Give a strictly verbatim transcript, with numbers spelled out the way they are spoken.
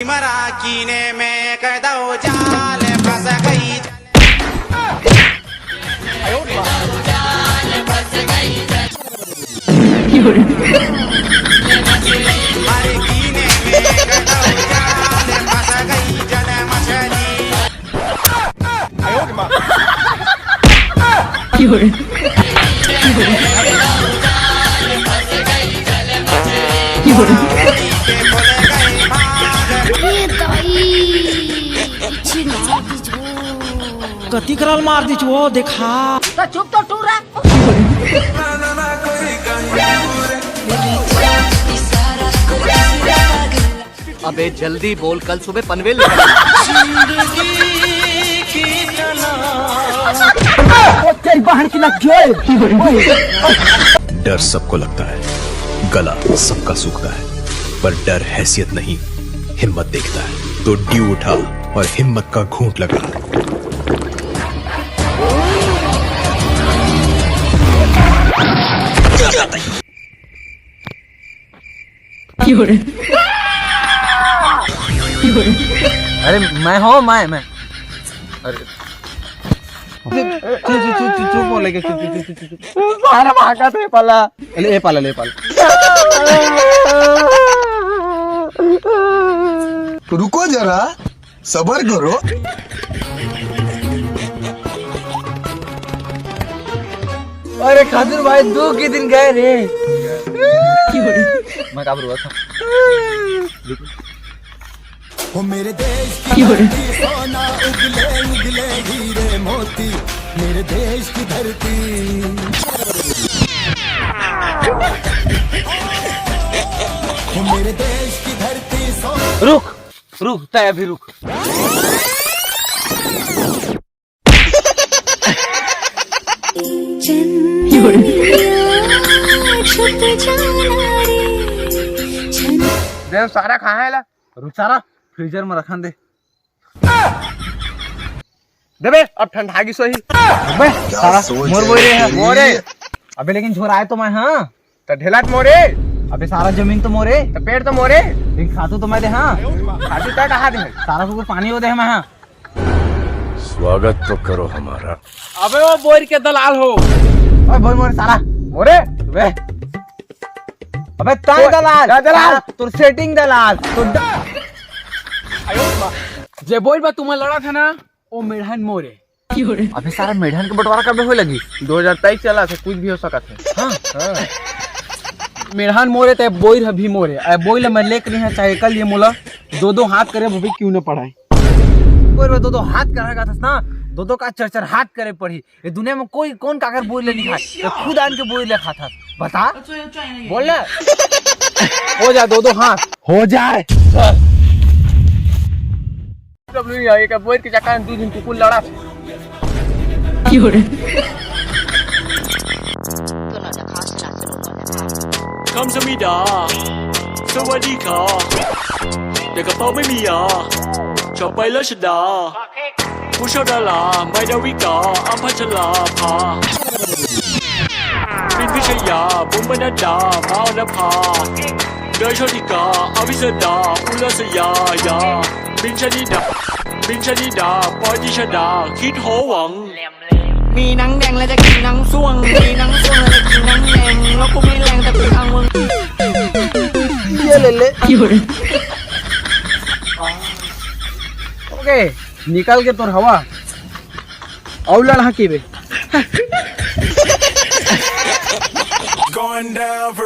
मरा कीने में कदौ जाल फंस गई। अरे कीने में कदौ जाल फंस गई जल मछली। ए दाई, इच्छी मार दीजिए। कति कराल मार दीजिए, वो देखा। तो चुप तो टूरा। अबे जल्दी बोल, कल सुबह पनवेल निकल। वो तेरी बहन की लग गई। डर सबको लगता है, गला सबका सूखता है, पर डर हैसियत नहीं, हिम्मत देखता है। तो ड्यू उठा और हिम्मत का घूंट लगा। अरे मैं हो, मैं मैं अरे चुप चुप चुप चुप चुप बोले के चुप चुप चुप चुप चुप। सारा भागा थे पला। ले ए पाला, ले ए पाला। रुको जरा, सबर करो। अरे खादुन भाई, दू के दिन गए रे। मैं काबर रोवत हंव? वो मेरे देश की धरती, सोना उगले उगले हीरे मोती, मेरे देश की धरती। वो मेरे देश की धरती, सोना रुक, रुक, तय अभी रुक। देव सारा कहाँ है ला? रुक सारा, फ्रीजर में रखन दे। देबे, अब ठंडा गिस होही। अबे, सारा सोच मोर बोले है। मोरे। अबे लेकिन झोराए तो मैं, हाँ। त ढेला त मोरे। अबे सारा जमीन तो मोरे। त पेड़ तो मोरे। लेकिन खातू तो मैं दे, हाँ। खातू तय कहा दे। सारा कुकुर पानी हो दे मैं, हाँ। स्वागत तो करो हमारा। अबे वो बोर के दलाल हो। ओए बोर मोरे सारा। मोरे। अबे। अबे तय ओए, दलाल। तय दलाल। तोर सेटिंग दलाल। तो ड- जे बोर बा तुम लड़ा था ना, ओ मेढ़न मोरे। अबे सारा मेढ़न के बंटवारा कबे होए लगी? दो हज़ार तेईस चला था, कुछ भी हो सकत है। हाँ। हाँ। मेढ़न मोरे ते बोइर ह भी मोरे। अरे बोइर ल मैं लेके नहीं है, चाहे कल ये मोला दो दो हाथ करे वो भी क्यों न पड़ाए। बोइर में दो दो हाथ करे का था ना, दो दो का चार चार हाथ करे पड़ी। ये दुनिया में कोई कौन काकर बोइर ले नहीं खाए, ये खुद आन के बोइर ले खाता। बता। बोल ना। हो जा दो दो हाथ। हो जाए। सब लोग यहाँ एक बोर के चक्कर में दू दिन कुकुर लड़ा। Kamsahamnida, สวัสดีค่ะ แต่กระเป๋าไม่มียา ชอบไปรัชดา ผู้ชอบดารา ไม่ดาวิกา อัมพัชราภา มินพิชยา บุ๋มปนัดดา มาออนภา เดยโชติกา อภิสดา อุรัสยายา บินชนิดา บินชนิดา ปอยติชดา คิดโหหวัง มีหนังแดงแล้วจะกินหนังส้วง มีหนังส้วงแล้วจะกินหนังแดง แล้วกูไม่แรงแต่กูทางมึง ये ले ले। ओके, निकाल के तोर हवा। अउ लड़हा की बे। Going down for